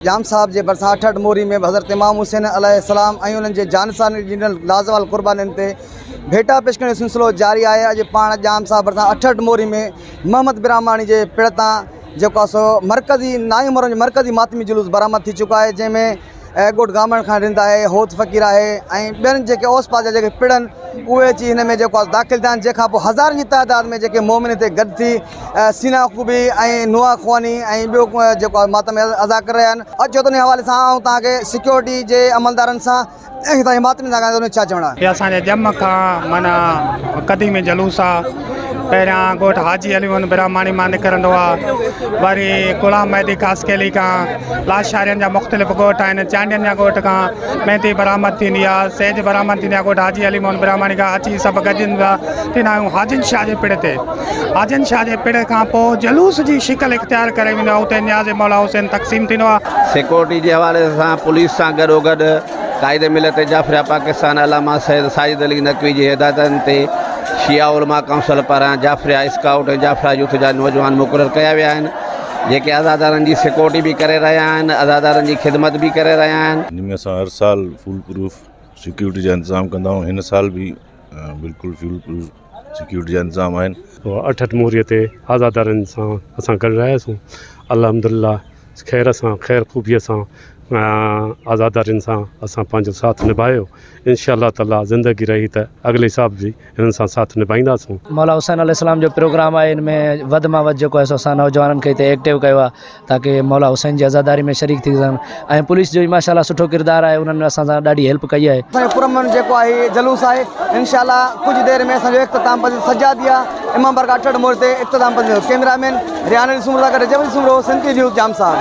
ڄام صاحب جي ڀرسان اٺهٺ موري ۾ به حضرت امام حسين عليه السلام ۽ انهن جي جانثارن جي ڏنل لازوال قربانين تي ڀيٽا پيش ڪرڻ جو سلسلو جاري آهي اڄ پاڻ ڄام صاحب ڀرسان اٺهٺ موري ۾ محمد براهماڻي جي پڙ تان جيڪو آهي سو مرڪزي نائين محرم جو مرڪزي ماتمي جلوس برآمد ٿي چڪو آهي جنهن ۾ ڳوٺ گامڻ کان رند آهي هوت فقير آهي ۽ ٻين جيڪي اوس پاس جا جيڪي پڙ آهن اهي اچي هن ۾ جيڪو آهي داخل ٿيا آهن جنهن کان پوء هزارن جي تعداد ۾ جيڪي مومن هتي گڏ ٿي سينا خوبي ۽ نوحه خواني ۽ ٻيو جيڪو آهي ماتم ادا ڪري رهيا آهن اچو ته ان حوالي سان آئون توهان کي سيڪيورٽي جي عملدارن سان ۽ هتان جي ماتمين سان ڳالهايان ته انهن جو ڇا چوڻ آهي. هي اسان جي ڄم کان معنيٰ قديمي جلوس آ پهريان ڳوٺ حاجي علي محمد برهماڻي مان نڪرندو آ وري غلام مهدي خاصخيلي کان لاشارين جا مختلف ڳوٺ آهن چانڊين جا ڳوٺ کان مهندي برآمد ٿيندي آ سيج برآمد ٿيندي آ ڳوٺ حاجي علي محمد برهماڻي کان اچي سڀ گڏجندا ٿيندا آهيون حاجين شاهه جي پڙ تي حاجين شاهه جي پڙ کان پوء جلوس جي شڪل اختيار ڪري ويندو آهي اتي نياز مولا حسين تقسيم ٿيندو آهي. سيڪيورٽي جي حوالي سان پوليس سان گڏوگڏ قائد ملت جعفريه پاڪستان علامه سيد ساجد علي نقوي جي هدايتن تي شيعه علماء ڪائونسل پاران جعفريه اسڪائوٽ ۽ جعفريه يوٿ جا نوجوان مقرر ڪيا ويا آهن جيڪي عزادارن جي سيڪيورٽي به ڪري رهيا آهن عزادارن جي خدمت به ڪري رهيا آهن. ان ۾ اسان هر سال فول پروف سيڪيورٽي جا انتظام ڪندا آهيون هن سال به بلڪل فول پروف سيڪيورٽي جا انتظام آهن. اٺ اٺ موريء تي آزادارن سان اسان گڏ رهياسون الحمد لله خير سان خير خوبيء سان آزادارين سان اسان پنهنجو ساٿ نڀايو انشاء الله تعالي زندگي رهي ته اڳلي سال به هنن سان ساٿ نڀائينداسون. مولا حسين عليه السلام جو پروگرام آهي ان ۾ وڌ مان وڌ جيڪو آهي سو اسان نوجوانن کي هتي ايڪٽو ڪيو آهي تاڪه مولا حسين جي عزاداري ۾ شريڪ ٿي سگهن ۽ پوليس جو به ماشاء الله سٺو ڪردار آهي انهن اسان سان ڏاڍي هيلپ ڪئي آهي. اسان جو پرامن جيڪو آهي جلوس آهي انشاء الله ڪجهه دير ۾ اسان جو اختتام پذير سجاديه امام بارگاهه اٺڙ مور تي اختتام پذير ٿيندو ڪئميرا مين ريحان علي سومرو سان گڏ رجب علي سومرو سنڌ ٽي نيوز ڄام صاحب.